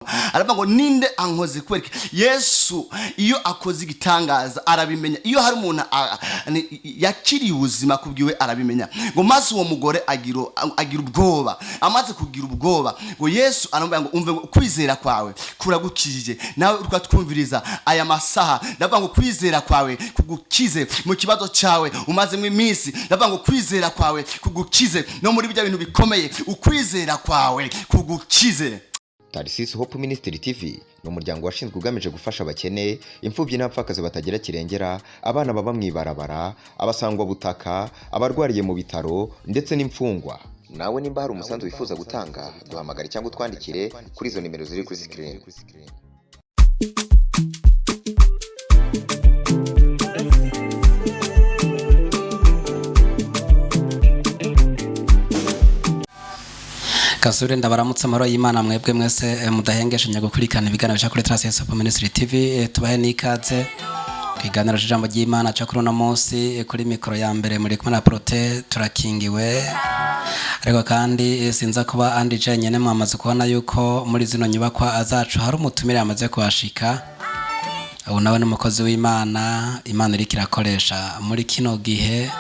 Aravuga ngo ninde ankoze? Kubera iki? Yesu iyo akoze igitangaza arabimenya. Iyo hari umuntu yakiriye ubuzima kubwiwe, arabimenya. Ngo maze uwo mugore agira ubwoba. Amaze kugira ubwoba, ngo Yesu aramubwira ngo umve, ngo kwizera kwawe kuragukijije. Nawe uriko twumviriza aya masaha, ndavuga ngo kwizera kwawe kugukize mu kibazo cyawe umazemo iminsi. Ndavuga ngo kwizera kwawe kugukize no muri bya bintu bikomeye. Ukwizera kwawe kugukize. Tarisisi Hope Ministry TV ni umuryango washinzwe ugamije gufasha abakene, imfubyi n'abapfakazi batagira kirengera, abana baba mu ibarabara, abasangwabutaka, abarwariye mu bitaro ndetse n'imfungwa. Nawe nimba hari umusanzu wifuza gutanga, duhamagare cyangwa utwandikire kuri izo nimero ziri kuri sikirini. Kasure, ndabaramutse, amahoro y'Imana mwebwe mwese mudahengeshanya gukurikirana ibiganiro bya kuri Trans Hope Ministry TV. Tubahe n'ikaze ku kiganiro c'ijambo ry'Imana cyo kuri uno munsi. Kuri mikoro ya mbere muri kumwe na Prote turakingiwe, ariko kandi sinza kuba andi jenyene. Mwamaze kubona yuko muri zino nyubakwa zacu hari umutumire yamaze kuhashika. Ubu nawe ni umukozi w'Imana, Imana iriko irakoresha muri kino gihe.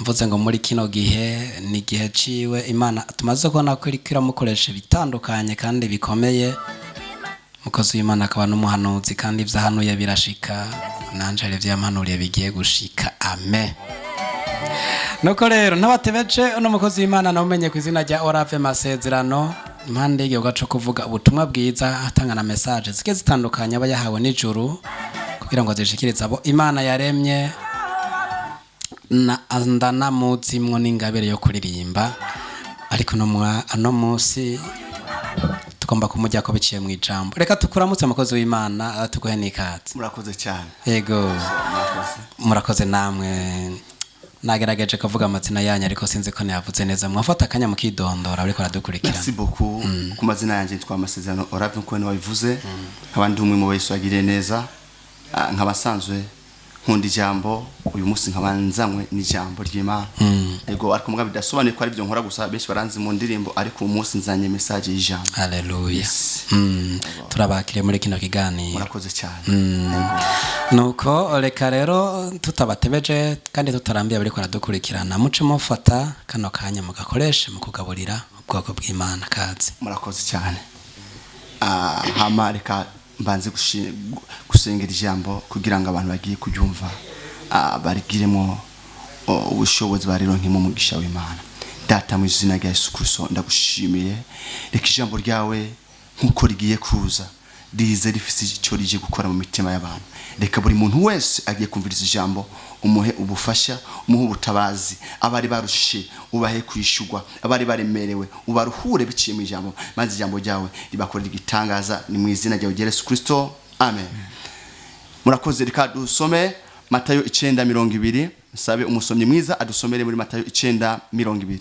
Mvuze ngo muri kino gihe ni igihe ciwe. Imana tumaze kubona ko iriko iramukoresha ibitandukanye kandi bikomeye. Umukozi w'Imana akaba n'umuhanuzi, kandi ibyo ahanuye birashika. Nanje hari ibyo yampanuriye bigiye gushika, amen. Nuko rero ntabatebeje, uno mukozi w'Imana nawumenye ku izina rya Orave Masezerano, impande y'igikorwa co kuvuga ubutumwa bwiza, atanga na message zigiye zitandukanye aba yahawe n'ijuru kugira ngo azishikirize abo Imana yaremye. Na ndanamuzimwo n'ingabire yo kuririmba, ariko no munsi tugomba kumujya ko biciye mu ijambo. Reka tukuramutse, mukozi w'Imana, tuguhe n'ikaze. Murakoze cyane. Yego. Murakoze. Murakoze namwe. Nagerageje kuvuga amazina yanyu, ariko sinzi ko ntiyavuze neza. Mwafata akanya mukidondora ariko aradukurikirana. Merci beaucoup. Ku mazina yanjye nitwa Amasezerano Orave, nkuko wabivuze, nkaba ndi umwe mu Yesu agiriye neza. Nkaba nsanzwe nkunda ijambo. Uyu munsi nkaba nzanywe n'ijambo ry'Imana. Yego, ariko mugabo bidasobanuye ko ari byo nkora gusa. Benshi baranzi mu ndirimbo, ariko uyu munsi nzanye message y'ijambo. Haleluya. Yes. Turabakiriye muri kino kiganiro. Murakoze cyane. Nuko reka rero tutabatebeje kandi tutarambiye bariko baradukurikirana, muce mufata kano kanya mugakoreshe mu kugaburira ubwoko bw'Imana. Kazi. Murakoze cyane. Hama reka mbanze gusengera ijambo kugira ngo abantu bagiye kuryumva barigiremo ubushobozi, barironkemo umugisha w'Imana. Data, mu izina rya Yesu Kristo, ndagushimiye. Reka ijambo ryawe nk'uko rigiye kuza rize rifise icyo rije gukora mu mitima y'abantu. Reka buri muntu wese agiye kumviriza ijambo umuhe ubufasha, umuhe ubutabazi. Abari barushe ubahe kwishugwa, abari baremerewe ubaruhure biciye mu ijambo, maze ijambo ryawe ribakorera igitangaza. Ni mu izina ryawe rya Yesu Kristo, amen. Murakoze. Reka dusome Matayo 9:20. Nsabe umusomyi mwiza adusomere muri Matayo 9:20.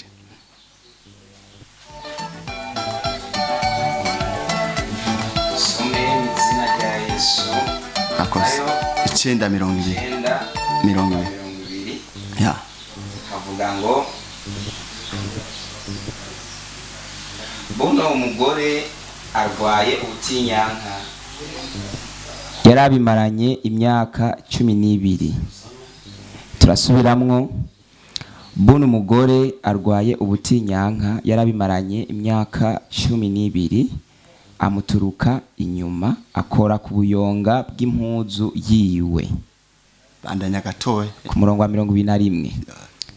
Some mu izina rya Yesu. Murakoze. Matayo 9:20. 9 20. 20. Ya. Havuga ngo buno umugore arwaye ubutinyanka Yari abimaranye imyaka 12. Turasubiramwo: buno umugore arwaye ubutinyanka yari abimaranye imyaka 12, amuturuka inyuma, akora ku buyonga bw'impuzu yiwe. Bandanya gatoya. Ku murongo wa 21: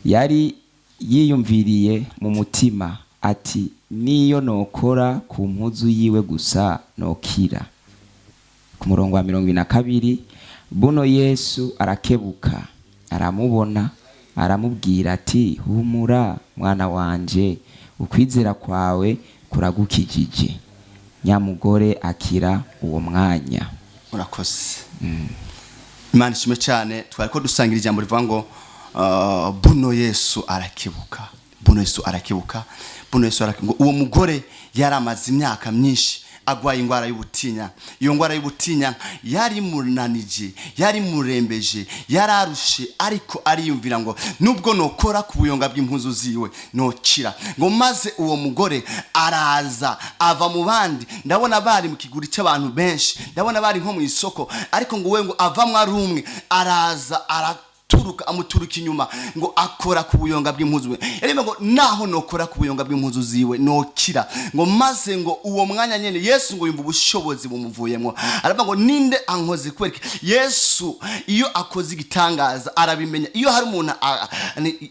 yari yiyumviriye mu mutima ati: "Niyo nokora ku mpuzu yiwe gusa, nokira." Ku murongo wa 22: buno Yesu arakebuka, aramubona, aramubwira ati: "Humura, mwana wanje, ukwizera kwawe kuragukijije." Nyamugore akira uwo mwanya. Murakoze, Imana ishimwe cyane. Twari ko dusangira ijambo rivuga ngo buno Yesu arakebuka, buno Yesu arakebuka, buno Yesu arakebuka. Uwo mugore yari amaze imyaka myinshi. Agwaye indwara y'ubutinya. Iyo ndwara y'ubutinya yari munanije, yari murembeje, yararushe, ariko ariyumvira ngo nubwo nokora ku buyonga bw'impuzu ziwe nokira. Ngo maze uwo mugore araza ava mu bandi. Ndabona bari mu kiguri cy'abantu benshi, ndabona bari nko mu isoko, ariko ngo we ngo avamwo ari umwe, araza araturuka, amuturuka inyuma, ngo akora ku buyonga bw'impuzu we. Yarimo ngo naho nokora ku buyonga bw'impuzu ziwe nokira. Ngo maze ngo uwo mwanya nyene Yesu ngo yumva ubushobozi bumuvuyemo, aravuga ngo ninde ankoze? Kwereke Yesu iyo akoze igitangaza arabimenya. Iyo hari umuntu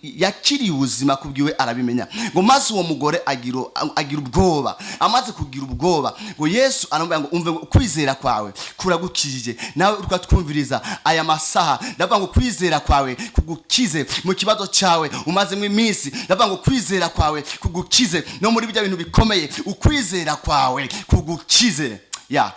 yakiriye ubuzima kubwiwe arabimenya. Ngo maze uwo mugore agira ubwoba. Amaze kugira ubwoba, ngo Yesu aramubwira ngo umve, ngo kwizera kwawe kuragukijije. Nawe urikatwumviriza aya masaha, ndavuga ngo kwizera kwawe kugukize mu kibazo cyawe umazemo iminsi. Ndavuga ngo kwizera kwawe kugukize no muri bya bintu bikomeye, ukwizera kwawe kugukize. Ya,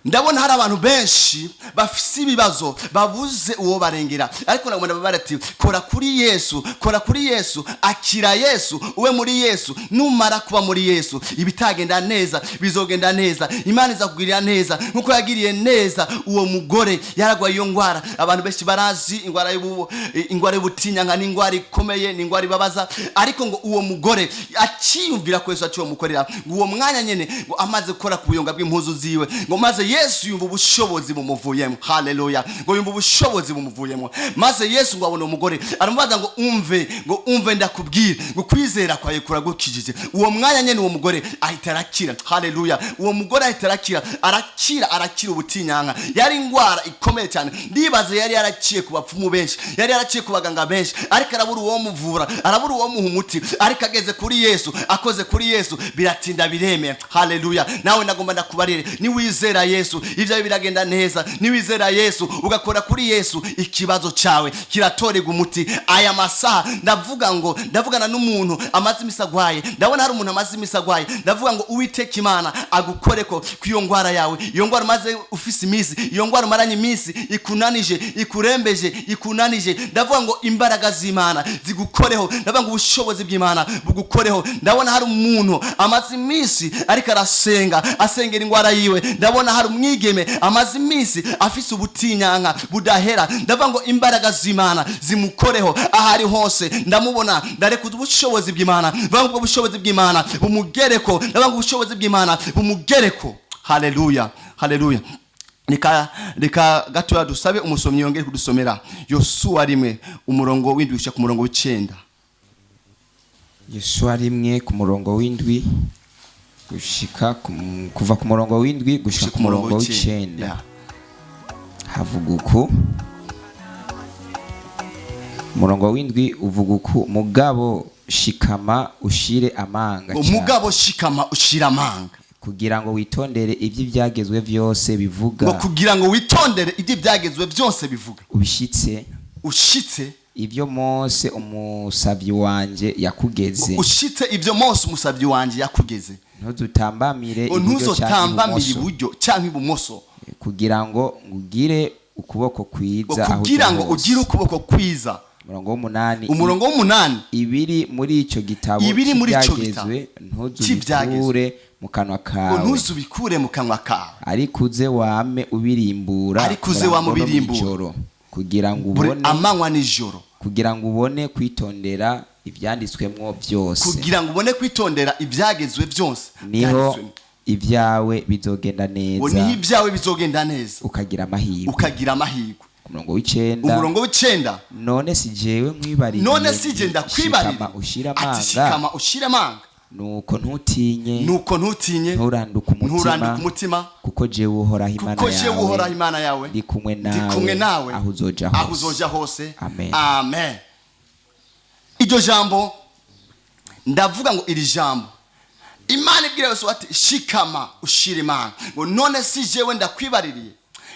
ndabona hari abantu benshi bafise ibibazo, babuze uwo barengera, ariko nagomba ndababwira ati kora kuri Yesu, kora kuri Yesu, akira Yesu, ube muri Yesu. Numara kuba muri Yesu, ibitagenda neza bizogenda neza. Imana izakugirira neza nkuko yagiriye neza uwo mugore yaragwaye iyo ndwara. Abantu benshi barazi ingwara y'ubutinyanka ni ingwara ikomeye, ni ingwara ibabaza. Ariko ngo uwo mugore akiyumvira ko Yesu aciye mukorera, ngo uwo mwanya nyene ngo amaze gukora ku buyonga bw'impuzu ziwe, ngo maze Yesu yumva ubushobozi bumuvuyemo. Haleluya! Ngo yumva ubushobozi bumuvuyemo. Maze Yesu ngo abona umugore, aramubaza ngo umve, ngo umve ndakubwira, ngo kwizera kwawe kuragukijije. Uwo mwanya nyene uwo mugore ahita arakira. Haleluya! Uwo mugore ahita arakira, arakira, arakira ubutinyanka. Yari ingwara ikomeye cyane. Ndibaza yari yaraciye ku bapfumu benshi, yari yaraciye ku baganga benshi, ariko arabura uwo muvura, arabura uwo muha umuti. Ariko ageze kuri Yesu, akoze kuri Yesu, biratinda biremera. Haleluya! Nawe nagomba ndakubarire, niwizera Yesu ibyawe biragenda neza. Niwizera Yesu ugakora kuri Yesu, ikibazo cyawe kiratorerwa umuti. Aya masaha ndavuga ngo ndavugana n'umuntu amaze imisi agwaye. Ndabona hari umuntu amaze imisi agwaye. Ndavuga ngo Uwiteka Imana agukoreko ku iyo ndwara yawe, iyo ndwara umaze ufise iminsi, iyo ndwara umaranye iminsi ikunanije, ikurembeje, ikunanije. Ndavuga ngo imbaraga z'Imana zigukoreho. Ndavuga ngo ubushobozi bw'Imana bugukoreho. Ndabona hari umuntu amaze iminsi ariko arasenga, asengera indwara yiwe. Ndabona hari umwigeme amaze iminsi afise ubutinyanka budahera. Ndavuga ngo imbaraga z'Imana zimukoreho aho ari hose. Ndamubona, ndarekuza ubushobozi bw'Imana. Ndavuga ngo ubwo bushobozi bw'Imana bumugereko. Ndavuga ngo ubushobozi bw'Imana bumugereko. Haleluya, haleluya! Reka gatoya dusabe umusomyi yongere kudusomera Yosuwa 1, umurongo w'7 gushika ku murongo w'9. Yosuwa 1, ku murongo w'7 gushika kuva ku murongo w'7 gushika ku murongo w'9. Havuga uku: umurongo w'7 uvuga uku: "Mugabo shikama ushire amanga Ngo cane, mugabo shikama ushira amanga, kugira ngo witondere iby'ibyagezwe byose bivuga, ngo kugira ngo witondere ibyo ibyagezwe byose bivuga, ubishitse ushitse ibyo Mose umusavyi wanje yakugeze, ushitse ibyo Mose umusabyi wanje yakugeze, ntuzutambamire ngo iburyo canke ntuzotambamire ibumoso, iburyo canke ibumoso, kugira ngo ugire ukuboko ngo kwiza aho kugira uja ngo hose." ugire ukuboko kwiza. Umurongo w'8: Umurongo w'8: "Ibiri muri ico gitabo Ibiri muri ico c'ivyagezwe c'ivyagezwe, ntuzubikure mu kanwa ngo kawe, ntuzubikure mu kanwa kawe, ariko uze wame ubirimbura Ariko uze wame murango no ubirimbura. mw'ijoro, kugira ngo buri ubone amanywa n'ijoro, kugira ngo ubone kwitondera ivyanditswemwo byose, kugira ngo ubone kwitondera ibyagezwe byose niho byanditswemo. ibyawe bizogenda Ngo neza, niho ibyawe bizogenda neza, ukagira amahirwe." ukagira amahirwe. Ku murongo w'9: Umurongo w'9: "None si jewe nkwibariye None si jye nti, ndakwibarira shikama ushire ati amanga, shikama ushire amanga, nuko ntutinye, nuko ntutinye, nturanduke nturanduke umutima, umutima, kuko jewe Uhoraho Imana kuko jewe Uhoraho yawe Imana yawe ndi kumwe ndi kumwe nawe nawe aho uzoja aho hose." uzoja hose. Amen. Amen. Iryo jambo, ndavuga ngo iri jambo Imana ibwira Yosuwa ati shikama ushire imana, ngo none si jewe ndakwibaririye.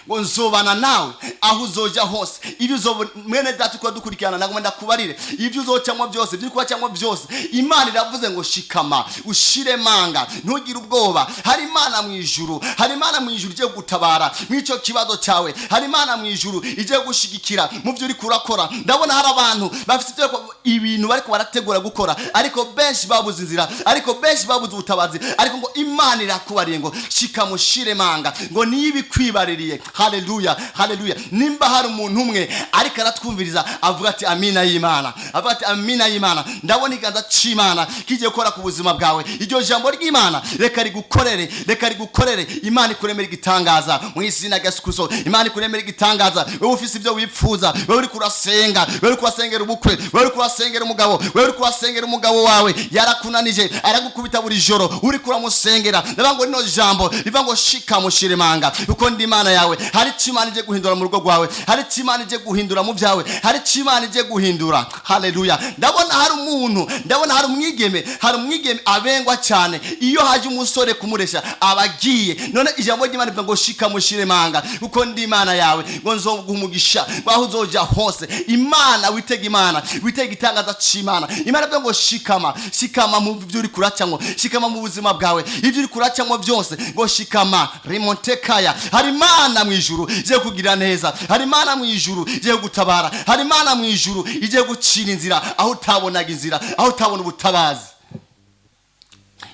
Ngo nzobana nawe aho uzoja hose. Ibyo uzoba, mwene data uko dukurikirana, nagomba ndakubarire ibyo uzocamwo byose, ibyo kubacamwo byose. Imana iravuze ngo shikama ushire manga, ntugire ubwoba. Hari Imana mu ijuru, hari Imana mu ijuru igiye gutabara mw'icyo kibazo cyawe. Hari Imana mu ijuru igiye gushigikira mu byo uri kurakora. Ndabona hari abantu bafite ibintu bariko barategura gukora, ariko benshi babuze inzira, ariko benshi babuze ubutabazi. Ariko ngo Imana irakubariye ngo shikama ushire manga, ngo niyo ibikwibaririye. Haleluya, haleluya. Nimba hari umuntu umwe ariko aratwumviriza, avuga ati amina y'Imana, avuga ati amina y'Imana. Ndabona ikiganza c'Imana kigiye gukora ku buzima bwawe. Iryo jambo ry'Imana reka rigukorere, reka rigukorere. Imana ikuremera igitangaza mu izina rya Yesu Kristo. Imana ikuremera igitangaza. Wewe ufise ibyo wipfuza, wewe uri kurasenga, wewe uri kurasengera ubukwe, wewe uri kurasengera umugabo, wewe uri kurasengera umugabo wawe yarakunanije, aragukubita buri joro, uri kuramusengera, ndavuga ngo rino jambo riva ngo shika mushire manga, kuko ndi Imana yawe. Hari icyo Imana ije guhindura mu rugo rwawe, hari icyo Imana ije guhindura mu byawe, hari icyo Imana ije guhindura. Haleluya. Ndabona hari umuntu, ndabona hari umwigeme, hari umwigeme abengwa cyane. Iyo haje umusore kumuresha aba agiye. None ijambo ry'Imana rivuga ngo shika mushire manga, kuko ndi Imana yawe, ngo nzoguha umugisha aho uzoja hose. Imana witega, Imana witega itangaza c'Imana. Imana ivuga ngo shikama, shikama mu byo uri kuracamwo, shikama mu buzima bwawe, ibyo uri kuracamwo byose, ngo shikama rimontekaya. Hari Imana mu ijuru igiye kugira neza, hari Imana mu ijuru igiye gutabara, hari Imana mu ijuru igiye gucira inzira aho utabonaga inzira, aho utabona ubutabazi.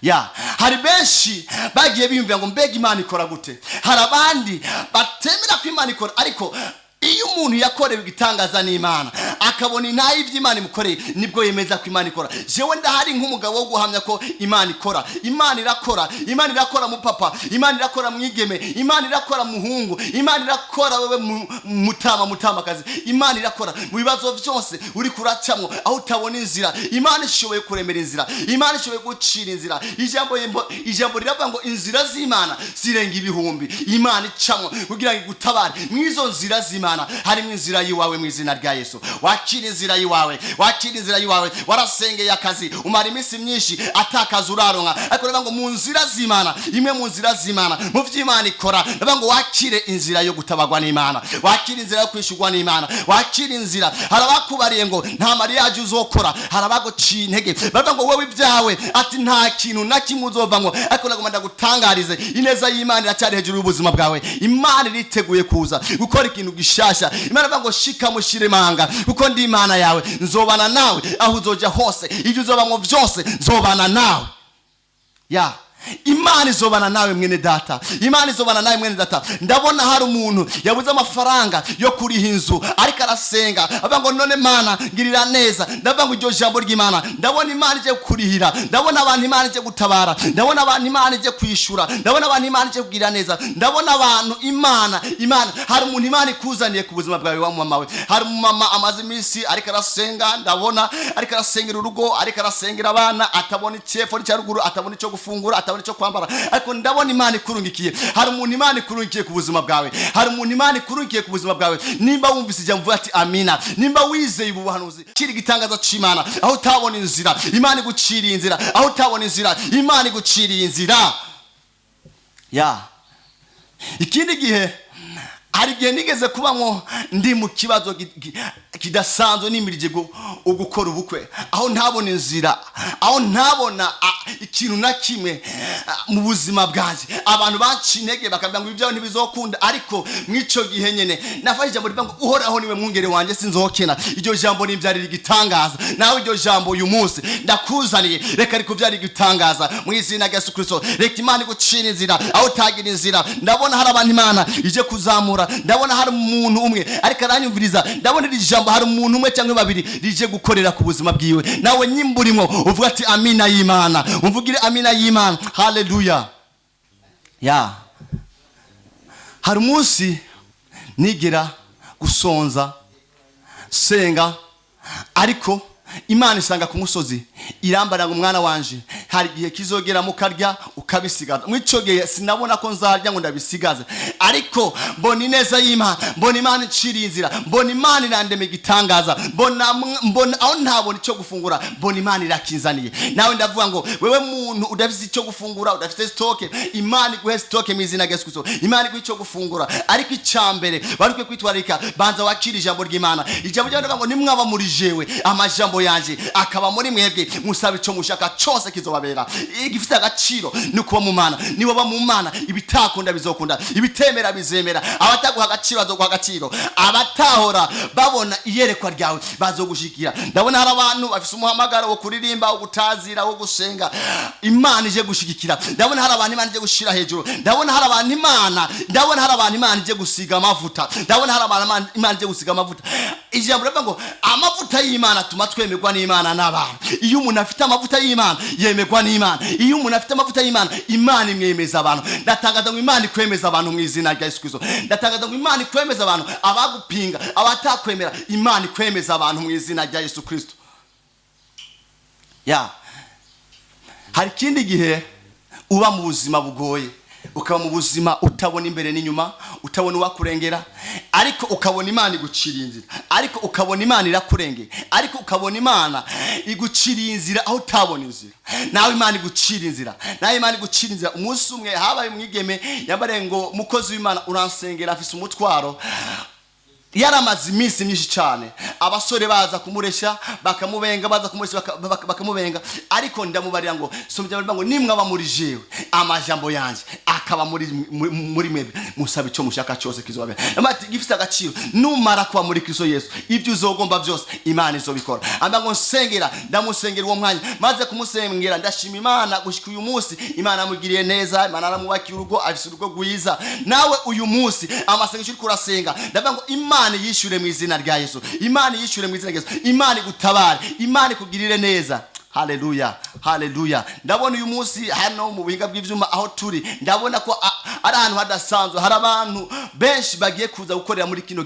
Ya, hari benshi bagiye biyumvira ngo mbega Imana ikora gute? Hari abandi batemera ko Imana ikora, ariko iyo umuntu yakorewe igitangaza n'Imana, akabona intayi iby'Imana imukoreye, nibwo yemeza ko Imana ikora. Jewe ndahari nk'umugabo wo guhamya ko Imana ikora. Imana irakora, Imana irakora mu papa, Imana irakora mwigeme, Imana irakora muhungu, Imana irakora wewe mutama, mutamakazi. Imana irakora mu bibazo byose uri kuracamwo, aho utabona inzira. Imana ishoboye kuremera inzira, Imana ishoboye gucira inzira. Ijambo riravuga ngo inzira z'Imana zirenga ibihumbi. Imana icamwo kugira ngo igutabare. Mw'izo nzira z'Imana harimo inzira y'iwawe. Mu izina rya Yesu, wakira inzira y'iwawe, wakira inzira y'iwawe. Warasengeye akazi, umara iminsi myinshi atakaza uraronka, ariko ndavuga ngo mu nzira z'Imana, imwe mu nzira z'Imana, mu vy'Imana ikora, ndavuga ngo wakire inzira yo gutabagwa n'Imana, wakire inzira yo kwishurwa n'Imana, wakire inzira. Hari abakubariye ngo nta mariage uzokora, hari abaguciye intege bavuga ngo wowe ibyawe ati nta kintu na kimwe uzovamwo, ariko nagomba ndagutangarize, ineza y'Imana iracyari hejuru y'ubuzima bwawe. Imana iriteguye kuza gukora ikintu gishasha. Imana ivuga ngo shika mushire manga, kuko ndi Imana yawe, nzobana nawe aho uzoja hose, ibyo uzobamwo byose nzobana nawe. Ya, Imana izobana nawe mwene data, Imana izobana nawe mwene data. Ndabona hari umuntu yabuze amafaranga yo kuriha inzu, ariko arasenga avuga ngo none Mana ngirira neza. Ndavuga ngo iryo jambo ry'Imana, ndabona Imana ije kurihira, ndabona abantu Imana ije gutabara, ndabona abantu Imana ije kwishura, ndabona abantu Imana ije kugirira neza, ndabona abantu Imana. Hari umuntu Imana ikuzaniye ku buzima bwawe, wa mama we. Hari umumama amaze iminsi ariko arasenga, ndabona ariko arasengera urugo, ariko arasengera abana, atabona icyepfo n'icya ruguru, atabona icyo gufungura, atabona icyo kwambara, ariko ndabona Imana ikurungikiye. Hari umuntu Imana ikurungikiye ku buzima bwawe, hari umuntu Imana ikurungikiye ku buzima bwawe. Nimba wumvise ijambo, uvuga ati amina. Nimba wizeye ubu buhanuzi, kiri igitangaza c'Imana. Aho utabona inzira, Imana iguciriye inzira. Aho utabona inzira, Imana iguciriye inzira. Ya, ikindi gihe, hari igihe nigeze kubamwo ndi mu kibazo kidasanzwe, nimirije gukora ubukwe, aho ntabona inzira, aho ntabona ikintu na kimwe mu buzima bwanjye. Abantu banciye intege bakavuga ngo ibyawe ntibizokunda, ariko mw'ico gihe nyene nafashe ijambo rivuga ngo Uhoraho niwe mwungere wanjye, sinzokena. Iryo jambo nimbyarira igitangaza. Nawe iryo jambo uyu munsi ndakuzaniye, reka rikubyarira igitangaza mu izina rya Yesu Kristo. Reka Imana igucira inzira aho utagira inzira. Ndabona hari abantu Imana ije kuzamura. Ndabona hari umuntu umwe ariko aranyumviriza, ndabona iri jambo hari umuntu umwe cyangwa babiri rije gukorera ku buzima bwiwe. Nawe nyimba urimo, uvuga ati amina y'Imana, umvugire amina y'Imana. Haleluya. Ya, hari umunsi nigera gusonza senga, ariko Imana isanga ku musozi, irambara ngo umwana wanje. Hari igihe kizogera mukarya ukabisigaza. Mw'ico gihe sinabona ko nzarya ngo ndabisigaze, ariko mbona ineza y'Imana, mbona Imana iciriye inzira, mbona Imana irandema igitangaza, mbona aho ntabona icyo gufungura, mbona Imana irakinzaniye. Nawe ndavuga ngo wewe muntu udafite icyo gufungura, udafite stock, Imana iguhe stock mu izina rya Yesu Kristo. Imana iguhe icyo gufungura. Ariko icya mbere wari ukwiye kwitwararika, banza wakira ijambo ry'Imana. Ijambo ry'Imana rivuga ngo nimwaba muri jewe, amajambo yanjye akaba muri mwebwe, musaba icyo mushaka cyose kizobabera. Igifite agaciro ni ukuba mu Mana. Niwaba mu Mana, ibitakunda bizokunda, ibitemera bizemera, abataguha agaciro bazoguha agaciro, abatahora babona iyerekwa ryawe bazogushikira. Ndabona hari abantu bafise umuhamagaro wo kuririmba, wo gutazira, wo gusenga, Imana ije gushigikira. Ndabona hari abantu Imana ije gushira hejuru. Ndabona hari abantu Imana, ndabona hari abantu Imana ije gusiga amavuta. Ndabona hari abantu Imana ije gusiga amavuta. Ijambo rivuga ngo amavuta y'Imana atuma twemerwa n'Imana n'abantu. Iyo umuntu afite amavuta y'Imana, yemerwa n'Imana. Iyo umuntu afite amavuta y'Imana, Imana imwemeza abantu. Ndatangaza ngo Imana ikwemeza abantu mu izina rya Yesu Kristo. Ndatangaza ngo Imana ikwemeza abantu, abagupinga, abatakwemera, Imana ikwemeza abantu mu izina rya Yesu Kristo. Ya, hari ikindi gihe uba mu buzima bugoye, ukaba mu buzima utabona imbere n'inyuma, utabona uwakurengera, ariko ukabona Imana iguciriye inzira, ariko ukabona Imana irakurengeye, ariko ukabona Imana iguciriye inzira aho utabona inzira. Nawe Imana igucira inzira, nawe Imana igucira inzira. Umunsi umwe habaye umwigeme yambariye ngo: "Mukozi w'Imana, uransengera, afise umutwaro." Yaramaze iminsi myinshi cyane abasore baza kumureshya bakamubenga, baza kumureshya bakamubenga. Ariko ndamubarira ngo somya ngo nimwaba muri jewe, amajambo yanjye akaba muri mwebwe, musaba icyo mushaka cyose kizobabera. Ati gifite agaciro, numara kuba muri Kristo Yesu, ibyo uzogomba byose Imana izobikora. Amba ngo nsengera, ndamusengera. Uwo mwanya maze kumusengera, ndashima Imana, gushika uyu munsi Imana amugiriye neza, Imana aramwubakiye urugo, afise urugo rwiza. Nawe uyu munsi amasengesho uriko urasenga, ndavuga ngo Imana yishyure mu izina rya Yesu. Imana yishyure mu izina rya Yesu. Imana igutabare, Imana ikugirire neza. Haleluya, haleluya! Ndabona uyu munsi hano mu buhinga bw'ivyuma aho turi, ndabona ko ari ahantu hadasanzwe. Hari abantu benshi bagiye kuza gukorera muri kino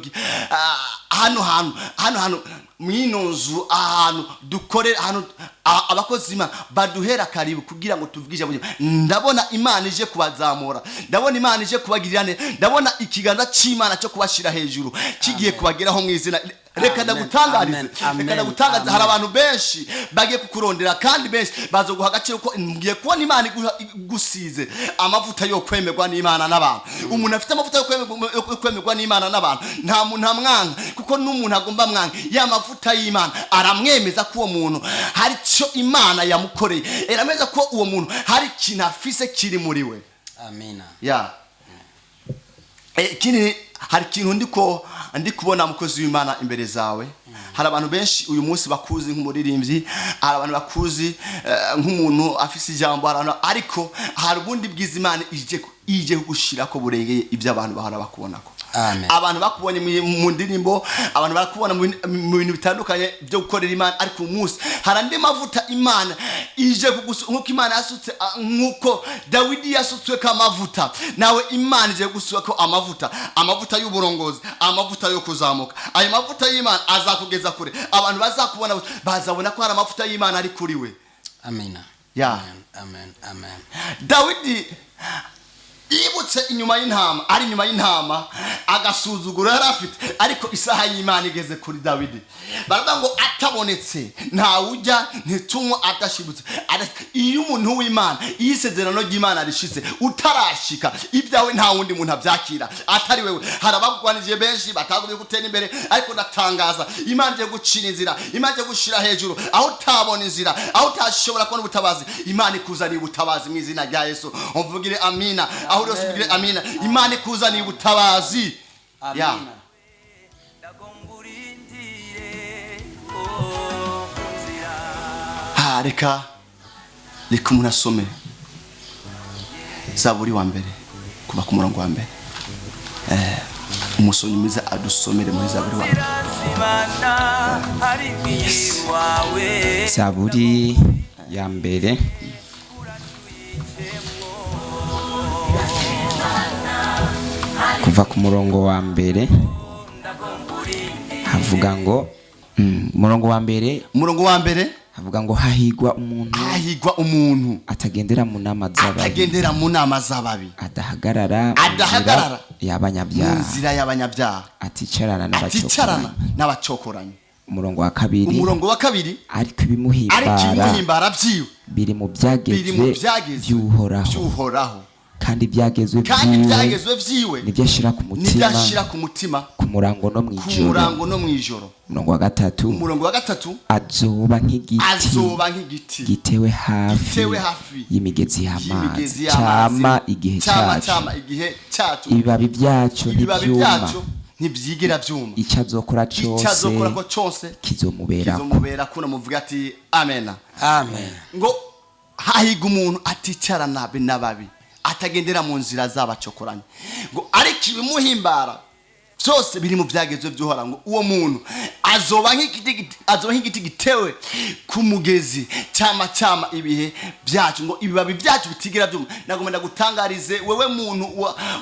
hano hantu, hano hantu mw'ino nzu, ahantu dukorera, ahantu abakozi b'Imana baduhera karibu kugira ngo tuvuge ijambo ry'Imana. Ndabona Imana ije kubazamura, ndabona Imana ije kubagirira neza, ndabona ikiganza c'Imana cyo kubashira hejuru kigiye kubageraho mu izina. Reka ndagutangarize, Amen. reka Amen. ndagutangarize, hari Amen. abantu benshi bagiye kukurondera kandi benshi bazoguha agaciro, ko ngiye kubona Imana igusize amavuta yo kwemerwa n'Imana n'abantu. Umuntu afite amavuta yo kwemerwa n'Imana n'abantu, nta muntu amwanga, kuko n'umuntu agomba mwanga, ya mavuta y'Imana aramwemeza ko uwo muntu hari icyo Imana yamukoreye, aramwemeza ko uwo muntu hari ikintu afise kiri muri we. Amina. Ya, ikindi, hari ikintu ndi kubona, mukozi w'Imana, imbere zawe. Hari abantu benshi uyu munsi bakuzi nk'umuririmbyi, hari abantu bakuzi nk'umuntu afise ijambo, hari abantu, ariko hari ubundi bwiza Imana ije kugushira ko burengeye ibyo abantu bahora bakubonako. Amen. Abantu bakubonye mu ndirimbo, abantu barakubona mu bintu bitandukanye byo gukorera Imana, ariko uyu munsi hari andi mavuta Imana ije kugusu, nk'uko Imana yasutse, nk'uko Dawidi yasutswe ko amavuta, nawe Imana ije gusuka ko amavuta, amavuta y'uburongozi, amavuta yo kuzamuka. Ayo mavuta y'Imana azakugeza kure. Abantu bazakubona bazabona ko hari amavuta y'Imana ari kuri we. Amina. Ya. Amen, amen, amen. Dawidi yibutse inyuma y'intama, ari inyuma y'intama, agasuzuguro yari afite, ariko isaha y'Imana igeze kuri Dawidi, baravuga ngo atabonetse ntawujya ntitunywa adashibutse. Iyo umuntu w'Imana, iyo isezerano ry'Imana rishitse utarashika, ibyawe nta wundi muntu abyakira atari wewe. Hari abagwanije benshi batagumye gutera imbere, ariko ndatangaza Imana igiye gucira inzira, Imana igiye gushira hejuru aho utabona inzira, aho utashobora kubona ubutabazi. Imana ikuzaniye ubutabazi mu izina rya Yesu. Umvugire amina aho uri hose, umvugire amina. Imana ikuzaniye ubutabazi ya. Amina. Ndagomba urindire, oh, ku nzira. Ha, reka umuntu asome Zaburi wa mbere kuva ku murongo wa mbere. Umusomyi mwiza adusomere muri Zaburi wa mbere. Zibana ari iwawe. Zaburi ya mbere, kuva ku murongo wa mbere, havuga ngo umurongo wa mbere. Umurongo wa mbere. Havuga ngo hahigwa umuntu Hahigwa umuntu atagendera mu nama z'ababi, atagendera mu nama z'ababi, adahagarara mu nzira Adahagarara mu y'abanyabyaha, nzira y'abanyabyaha, aticarana aticarana n'abacokoranyi. n'abacokoranyi. Umurongo wa kabiri. Umurongo wa kabiri. Ariko Ariko ibimuhimbara ibimuhimbara vyiwe biri mu biri mu byagezwe byagezwe by'Uhoraho, by'Uhoraho, kandi ibyagezwe kandi vyiwe ibyagezwe vyiwe nibyo ashira ku nibyo mutima ashira ku mutima ku murango no ku mw'ijoro. murango no mw'ijoro. Umurongo wa gatatu. Umurongo wa gatatu. Azoba nk'igiti Azoba nk'igiti gitewe hafi gitewe hafi y'imigezi y'amazi, y'imigezi y'amazi, cama igihe cama caco, cama igihe cyacu, ibibabi vyaco ibibabi ntivyuma, byacu ntibyigera byuma, icyo azokora icyo azokora ko cose cyose kizomuberako. Kizomubera kuno. Muvuga ati amena. Amen. Ngo hahiga umuntu aticarana be n'ababi, atagendera mu nzira z'abacokoranye, ngo ariko ibimuhimbara byose biri mu byagezwe by'Uhoraho, ngo uwo muntu azoba azoba nk'igiti gitewe ku mugezi, cyama cyama ibihe byacu, ngo ibibabi byacu bitigera byuma. Nagomba ndagutangarize wewe muntu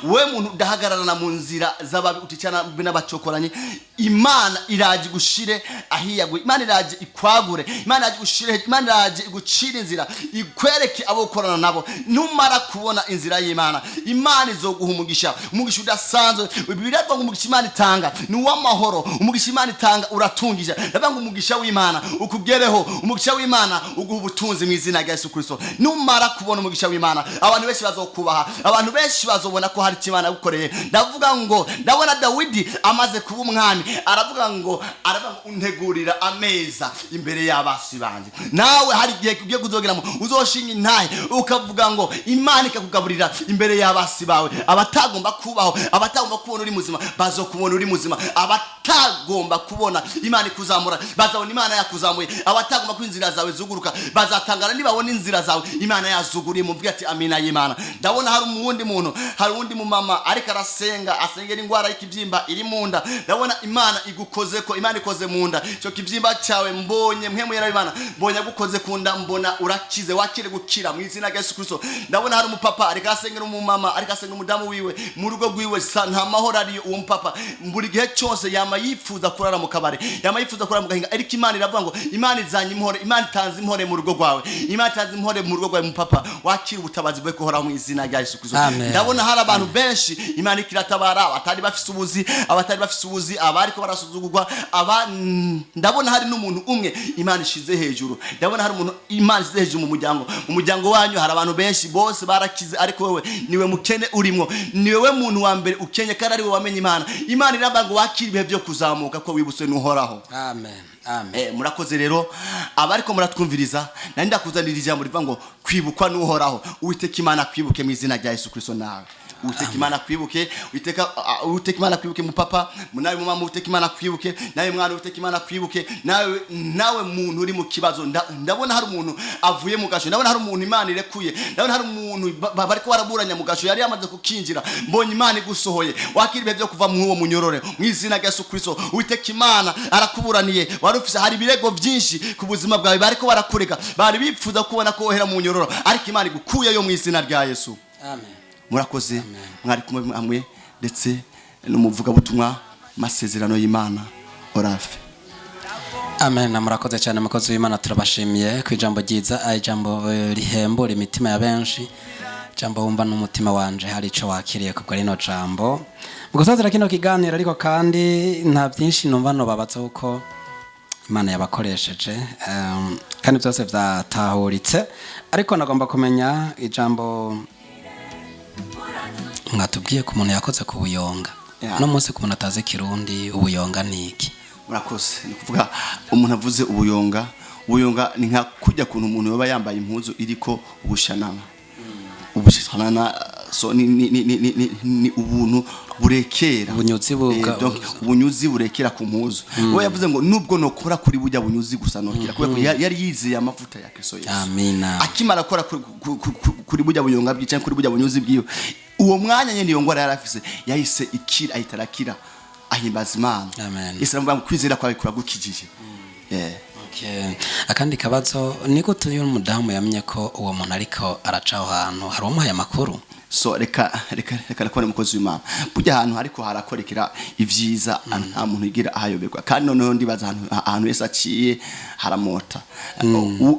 wewe muntu udahagararana mu nzira z'ababi, uticarana be n'abacokoranye, Imana iraje igushire ahiyaguye, Imana iraje ikwagure, Imana iraje igushire, Imana iraje igucire inzira, ikwereke abo ukorana nabo. Numara kubona inzira y'Imana, Imana izoguha umugisha, umugisha udasanzwe. Biravuga ngo umugisha Imana itanga ni uw'amahoro, umugisha Imana itanga uratungisha. Ndavuga ngo umugisha w'Imana ukugereho, umugisha w'Imana uguha ubutunzi mu izina rya Yesu Kristo. Numara kubona umugisha w'Imana, abantu benshi bazokubaha, abantu benshi bazobona ko hari icyo Imana yagukoreye. Ndavuga ngo ndabona Dawidi amaze kuba umwami, aravuga ngo untegurira ameza imbere y'abasi banje. Nawe hari igihe ugiye kuzogeramo, uzoshinga intahe ukavuga ngo Imana ikakugaburira imbere y'abasi bawe. Abatagomba kubaho, abatagomba kubona uri muzima, bazokubona uri muzima. Abatagomba kubona Imana ikuzamura, bazabona Imana yakuzamuye. Abatagomba ko inzira zawe zuguruka, bazatangara nibabona inzira zawe Imana yazuguriye. Muvuge ati amina y'Imana. Ndabona hari umuwundi muntu, hari uwundi mumama ariko arasenga, asengera indwara y'ikibyimba iri mu nda. Ndabona Imana igukoze ko, Imana ikoze mu nda icyo kibyimba cyawe. Mbonye mwe muyera Imana, mbonye agukoze ku nda, mbona urakize. Wakire gukira mu izina rya Yesu Kristo. Ndabona hari umupapa ariko arasengera umumama, ariko asengera umudamu wiwe mu rugo rwiwe, sa nta mahoro ariyo. Uwo mupapa buri gihe cyose yama yifuza kurara mu kabare, yama yifuza kurara mu gahinga, ariko Imana iravuga ngo Imana izanye impore, Imana itanze impore mu rugo rwawe, Imana itanze impore mu rugo rwawe. Mupapa, wakire ubutabazi bwe kuhoraho mu izina rya Yesu Kristo. Amen. Ndabona hari abantu benshi Imana ikiratabara, abatari bafise ubuzi, abatari bafise ubuzi, abariko barasuzugurwa, aba ndabona hari n'umuntu umwe Imana ishize hejuru. Ndabona hari umuntu Imana ishize hejuru mu muryango. Mu muryango wanyu hari abantu benshi bose barakize, ariko wewe niwe mukene urimo, ni wewe muntu wa mbere ukenye, kandi ari we wamenye Imana. Imana iramba ngo wakire ibihe byo kuzamuka ko wibutse n'Uhoraho. Amen, amen. Murakoze rero abariko muratwumviriza. Nari ndakuzanira ijambo rivuga ngo kwibukwa n'Uhoraho. Uwiteka Imana kwibuke mu izina rya Yesu Kristo. Nawe Uwiteka Imana kwibuke, Uwiteka Imana kwibuke mupapa, nawe mumama, Uwiteka Imana kwibuke, nawe mwana, Uwiteka Imana kwibuke, nawe muntu uri mu kibazo. Ndabona hari umuntu avuye mu gasho, ndabona hari umuntu Imana irekuye, ndabona hari umuntu bariko baraburanya mu gasho yari yamaze kukinjira, mbonye Imana igusohoye. Wakira ibihe byo kuva mu uwo munyorore mu izina rya Yesu Kristo. Uwiteka Imana arakuburaniye. Wari ufise, hari ibirego byinshi ku buzima bwawe, bariko barakurega, bari bipfuza kubona ko wohera mu nyororo, ariko Imana igukuyeyo mu izina rya Yesu. Amen. Murakoze. Mwari kumwe hamwe ndetse n'umuvugabutumwa Masezerano y'Imana Orafe. Amen. Murakoze cyane mukozi w'Imana, turabashimiye ku ijambo ryiza, ijambo rihembura imitima ya benshi, ijambo wumva n'umutima wanje hari ico wakiriye kubwa rino jambo. Mu gusozera kino kiganiro ariko kandi nta byinshi numva nobabaza kuko Imana yabakoresheje, kandi byose byatahuritse, ariko nagomba kumenya ijambo mwatubwiye ku muntu yakoze ku buyonga. No munsi ku muntu atazi Kirundi, ubuyonga ni iki? Murakoze. Ni ukuvuga umuntu avuze ubuyonga, ubuyonga ni nka kujya kuntu umuntu yoba yambaye impuzu iriko ubushanana, ubushanana so ni ubuntu burekera. Ubunyuzi Donc, ubunyuzi burekera ku mpuzu. We yavuze ngo nubwo nokora kuri burya bunyuzi gusa nokira, kubera ko yari yizeye amavuta ya Kristo Yesu. Amina. Akimara gukora kuri burya buyonga bwiwe canke kuri burya bunyuzi bwiwe, uwo mwanya nyene iyo ngwara yari afise yahise ikira, ahita arakira, ahimbaza Imana. Amen. Yesu aramubwira ngo kwizera kwawe kuragukijije. Okay. Akandi kabazo ni gute uyu mudamu yamenye ko uwo muntu ariko araca aho hantu? Hari uwamuhaye amakuru? So reka nakubone, mukozi w'Imana. Burya ahantu hariko harakorekera ivyiza, nta muntu yigira ahayoberwa. Kandi noneho ndibaza ahantu Yesu aciye haramota.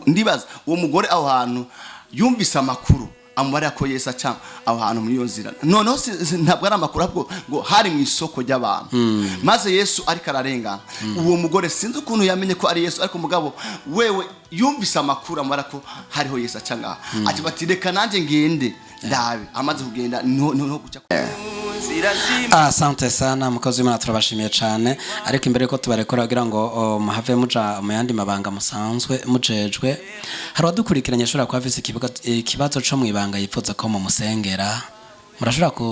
Ndibaza uwo mugore aho hantu yumvise amakuru amubarira ko Yesu aca aho hantu muri iyo nzira. Noneho ntabwo ari amakuru, ahubwo ngo hari mu isoko ry'abantu, maze Yesu ariko ararengana. Uwo mugore sinzi ukuntu yamenye ko ari Yesu, ariko mugabo wewe yumvise amakuru amubarira ko hariho Yesu aca ngaha, ati bati: "Reka nanjye ngende ndabe." Amaze kugenda niho guca. Nzira z'Imana. Asante sana, mukozi w'Imana, turabashimiye cyane. Ariko imbere yuko tubarekura kugira ngo muhave muja mu yandi mabanga musanzwe mujejwe, hari uwadukurikiranye ashobora kuba afise ikibazo co mu ibanga yifuza ko mumusengera. Murashobora ku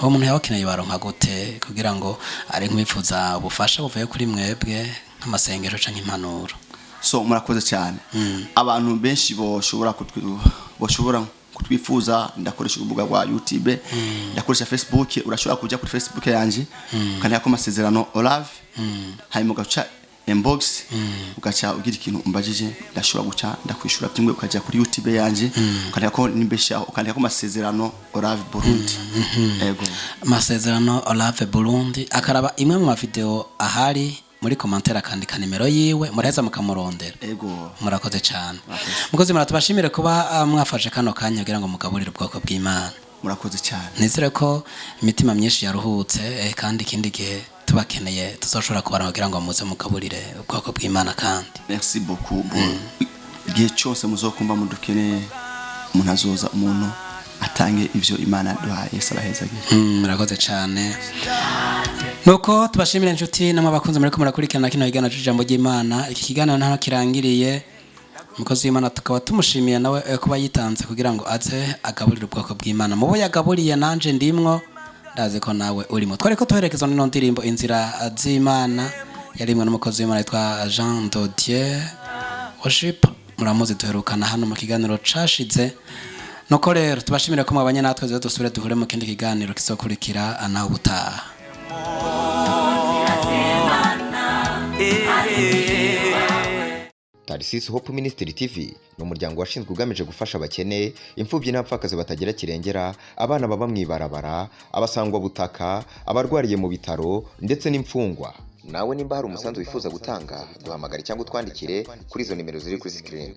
uwo muntu yawe akeneye baronka gute kugira ngo ari nk'uwifuza ubufasha buvuye kuri mwebwe, nk'amasengero canke impanuro? So murakoze cyane. Abantu benshi boshobora kutwifuza, ndakoresha urubuga rwa YouTube, ndakoresha Facebook. Urashobora kuja kuri Facebook yanje ukandika ko Amasezerano Olave, hanyuma ugaca inbox, ugaca ugira ikintu umbajije, ndashobora guca ndakwishura byimwe. Ukaja kuri YouTube yanje ukandika ko nimbeshaho, ukandika ko Amasezerano Olave Burundi. Ego. Amasezerano Olave Burundi, akaraba imwe mu mavideo ahari, muri commentaire akandika nimero yiwe, muraheza mukamurondera. Ego. Murakoze cyane, mukozi. Muratubashimire kuba mwafashe kano kanya kugira ngo mugaburire ubwoko bw'Imana. Murakoze cyane. Nizere ko imitima myinshi yaruhutse, kandi ikindi gihe tubakeneye tuzoshobora kubara kugira ngo muze mugaburire ubwoko bw'Imana kandi. Merci beaucoup. Igihe cyose muzokumva mudukeneye, umuntu azoza, umuntu atange ivyo Imana yaduhaye. Yesu abahezagire. Murakoze cyane. Nuko tubashimire inshuti namwe abakunzi muriko murakurikirana kino kiganiro c'ijambo ry'Imana. Iki kiganiro ntaho kirangiriye. Umukozi w'Imana tukaba tumushimiye nawe kuba yitanze kugira ngo aze agaburire ubwoko bw'Imana. Mubo yagaburiye nanje ndimwo, ndazi ko nawe urimo. Twari ko tuherekezwa n'ino ndirimbo Inzira z'Imana, yarimwe n'umukozi w'Imana yitwa Jean Dodier Worship. Muramuzi, duherukana hano mu kiganiro cashize. Nuko rero tubashimire ko mwabanye natwe. Rero dusubire duhure mu kindi kiganiro kizokurikira. Nawe ubutaha. Tarisisi Hope Ministry TV ni umuryango washinzwe ugamije gufasha abakene, imfubyi n'abapfakazi batagira kirengera, abana baba mu ibarabara, abasangwabutaka, abarwariye mu bitaro ndetse n'imfungwa. Nawe nimba hari umusanzu wifuza gutanga, duhamagare cyangwa utwandikire kuri izo nimero ziri kuri screen.